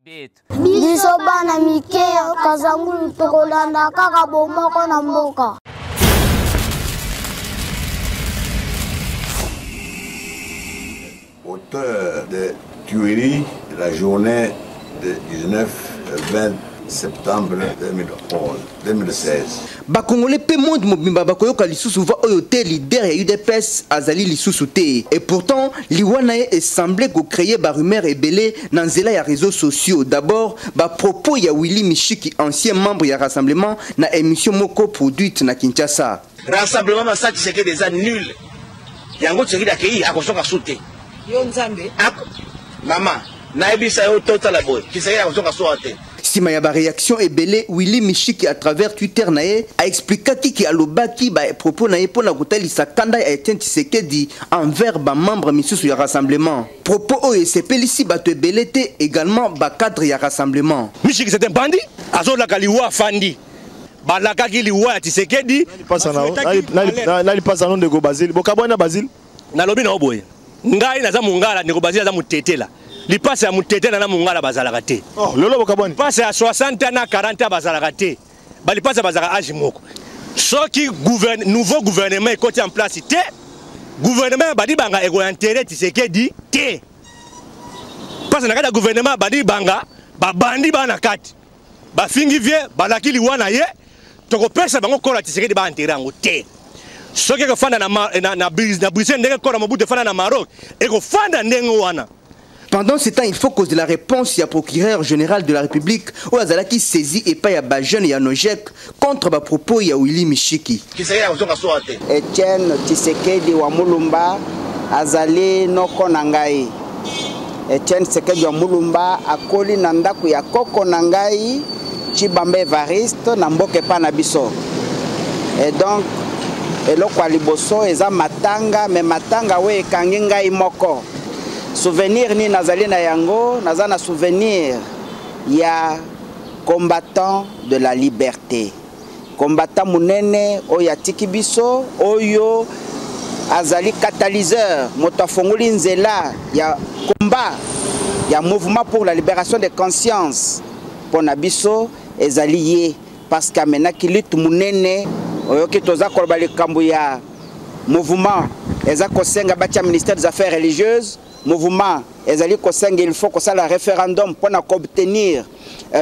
Biso bana mike ya Kazangulu tokolanda kaka bomoko na mboka. Auteur de tuerie de la journée de 19 20 septembre 2011, 2016. Bakongole mpe monde mobimba bakoyoka lisusu va oyo te leader ya UDPS azali lisusu te. Et pourtant, liwa na ye esemble kocreye ba rumeur ebele na nzela ya réseaux sociaux. D'abord, ba propos ya Willy Mishiki, ancien membre ya Rassemblement, na émission moko produite na Kinshasa. Rassemblement basala Tshisekedi eza nul. Yango Tshisekedi akei akozoka su te. Yo Nzambe. Mama, nayebisa yo totala boye. Tshisekedi akozoka su te. Sima ya ba réaction ebele, Willy Mishiki à travers Twitter na ye a explikaki ki alobaki ba propos na ye pona kotalisa kanda ya Etienne Tshisekedi envers ba membre misusu ya rassemblement. Propos oyo esepelisi bato ebele te, également ba cadre ya rassemblement. Mishiki c'est un bandit, azolaka liwa afandi. Balakaki liwa ya Tshisekedi. Na lipasa no ndeko Basile. Bokabwana Basile. Nalobi na yo boye. Ngai naza mongala, ndeko Basile aza motetela. Lipasa ya motetela na mongala bazalaka te. Oh, lelo bokabwani. Lipasa ya 60 ans na 40 ans bazalaka te. Ba lipasa bazalaka âge moko. Soki nouveau gouvernement ekoti en place te, gouvernement ya Badibanga ekoenterre Tshisekedi te. Parce na kati ya gouvernement Badibanga, babandi bana kati. Bafingi vie, balaki liwa na ye, tokopesa bango kola Tshisekedi ba enterre yango te. Soki ekofanda na na, na, na Bruxelles ndenge kola Mobutu efanda na Maroc, ekofanda ndenge wana. Pendant ce temps, il faut causer la réponse ya procureur général de la République oyo azalaki saisi epai ya ba jeune ya Nojek contre ba propos ya Willy Mishiki. Etienne Tshisekedi wa Mulumba azali noko na ngai. Etienne Tshisekedi wa Mulumba akoli na ndako ya koko na ngai Chibamba Evariste na mboka epa na biso. Et donc eloko ya liboso eza matanga, mais matanga oyo ekangi ngai moko. Souvenir nini nazali na yango? Naza na souvenir ya combattant de la liberté. Combattant munene oyo atiki biso, oyo azali catalyseur, moto afongoli nzela ya combat ya mouvement pour la libération des consciences. Pona biso ezali ye parce que amenaki lutte munene. Oyoki toza koloba likambo ya mouvement eza kosenga batia ministère des affaires religieuses, mouvement ezali kosenga il faut kosala référendum pona koobtenir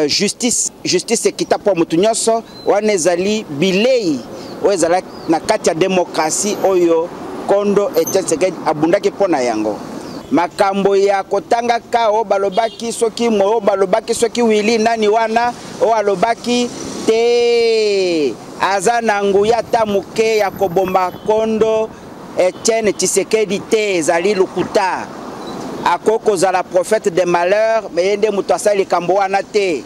justice, justice ekita po mutu nyonso. Wana ezali bilei oyo ezalaki na kati ya démocratie oyo Kondo Etienne Tshisekedi abundaki pona yango. Makambo ya kotangaka oyo balobaki soki mo, oyo balobaki soki Willy nani wana oyo alobaki te, aza na nguya ata moke ya koboma Kondo Etienne Tshisekedi te, ezali lokuta. Akoki kozala prophète de malheur, mais ye nde moto asali likambo wana te.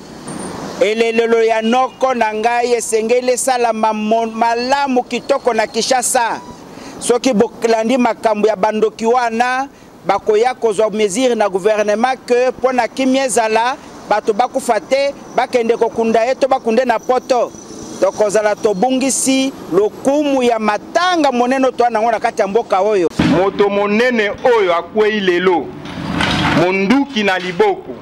Elelelo ya noko na ngai esengeli esalama malamu kitoko na Kinshasa. Soki bolandi makambo ya bandoki wana, bakoya kozwa mesure na gouvernement que mpo na kimia ezala, bato bakufa te, bakende kokunda ye to bakunde na poto. Tokozala tobungisi lokumu ya matanga monene toa nango na kati ya mboka oyo. Moto monene oyo akwei lelo monduki na liboko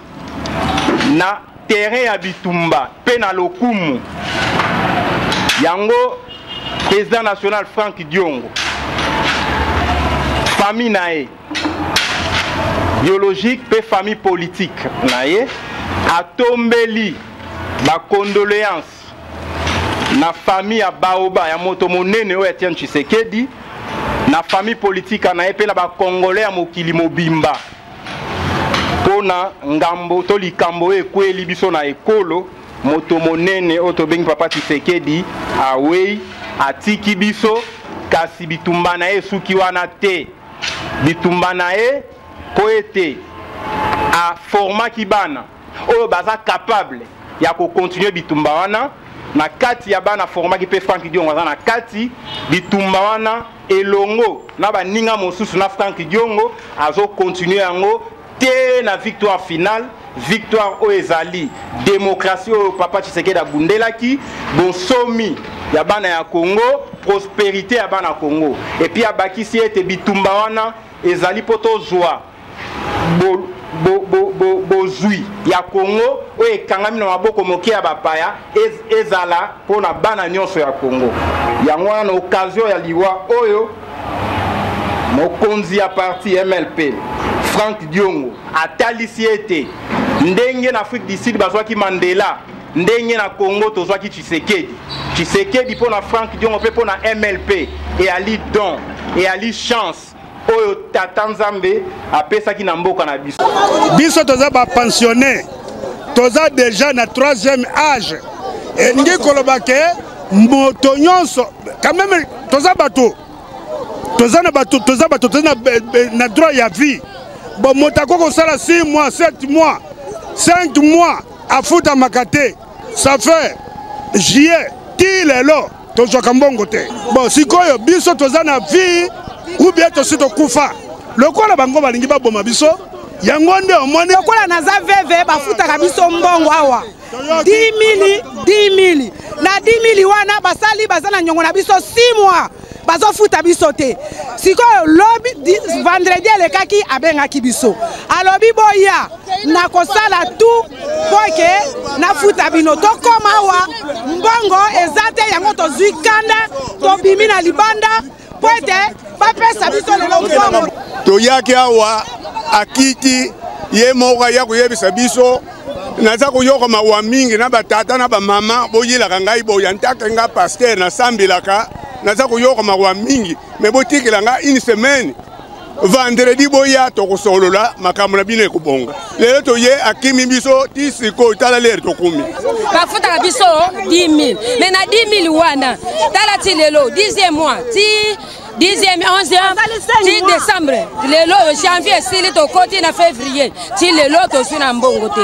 na terrain ya bitumba pe na lokumu yango, président national Franck Diongo, famille na ye biologique pe famille politique na ye atombeli ba condoléances na famille ya Baoba ya moto monene oyo Etienne Tshisekedi, na famille politique na ye pe na ba Congolais ya mokili mobimba pona ngambo to likambo oyo ekweli biso na ekolo. Moto monene oyo tobengi Papa Tshisekedi awei, atiki biso, kasi bitumba na ye esuki wana te. Bitumba na ye po ete aformaki bana oyo baza capable ya kocontinue bitumba wana. Na kati ya bana aformaki mpe Franck Diongo aza na kati bitumba wana elongo na baninga mosusu na Franck Diongo azocontinue yango te na victoire finale. Victoire oyo ezali démocratie oyo Papa Tshisekedi abundelaki, bonsomi ya bana ya Congo, prospérité ya bana Congo. Et puis abakisi ete bitumba wana ezali po tozwa Bozwi ya Congo oyo ekangami na maboko moke ya bapaya ezala mpo na bana nyonso ya Congo. Yango wana, na occasion ya liwa oyo, mokonzi ya parti MLP Frank Diongo atalisi ete ndenge na Afrique du Sud bazwaki Mandela, ndenge na Congo tozwaki Tshisekedi. Tshisekedi mpo na Frank Diongo mpe mpo na MLP eyali don, eyali chance oyo Tata Nzambe apesaki na mboka na biso. Biso toza bapensionnaire, toza déjà na troisième âge. Elingi koloba ke moto nyonso quand même toza bato, toza na bato, toza bato, toza na droit ya vie. Bon, moto akoki kosala 6 mois, 7 mois, 5 mois afutamaka te. Ça fait juillet ti lelo tozwaka mbongo te. Bon, sikoyo biso toza na vie ou bien tosi tokufa? Lokola bango balingi baboma biso, yango nde omoni. Lokola naza veve, bafutaka biso mbongo awa 10 000, 10 000. Na 10 000 wana basali, baza na niongo na biso 6 mois, bazofuta biso te. Sikoyo lobi vendredi elekaki, abengaki biso, alobi boya, nakosala tout mpo ke nafuta bino. Tokóma awa, mbongo eza te. Yango tozwi kanda, tobimi na libanda mpo ete bapesa biso lelo mbongo. Toyaki awa, akiti ye moko aya koyebisa biso. Naza koyoka mawa mingi na batata na bamama. Boyelaka ngai boya ntake nga pasteur, nasambelaka. Naza koyoka mawa mingi, mais botikela nga une semaine. Vendredi boya, tokosolola makambo na bino, ekobonga. Lelo toye, akimi biso ti sikoyo. Tala l'heure tokumi. Bafutaka biso 10 000, mais na 10 000 wana, tala ti lelo 10e mois, ti 10e, 11e, ti décembre. Lelo oyo janvier esili, tokoti na février, ti lelo tozwi na mbongo te.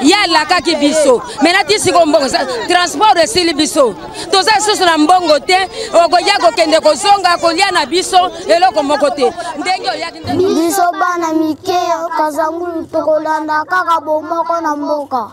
Ye alakaki biso, mais na ti sikoyo mbongo, transport esili biso, toza lisusu na mbongo te. Okoya kokende kozonga, kolia na biso eloko moko te ndenge oyaki. Biso bana mike ya Kazangulu tokolanda kaka bomoko na mboka.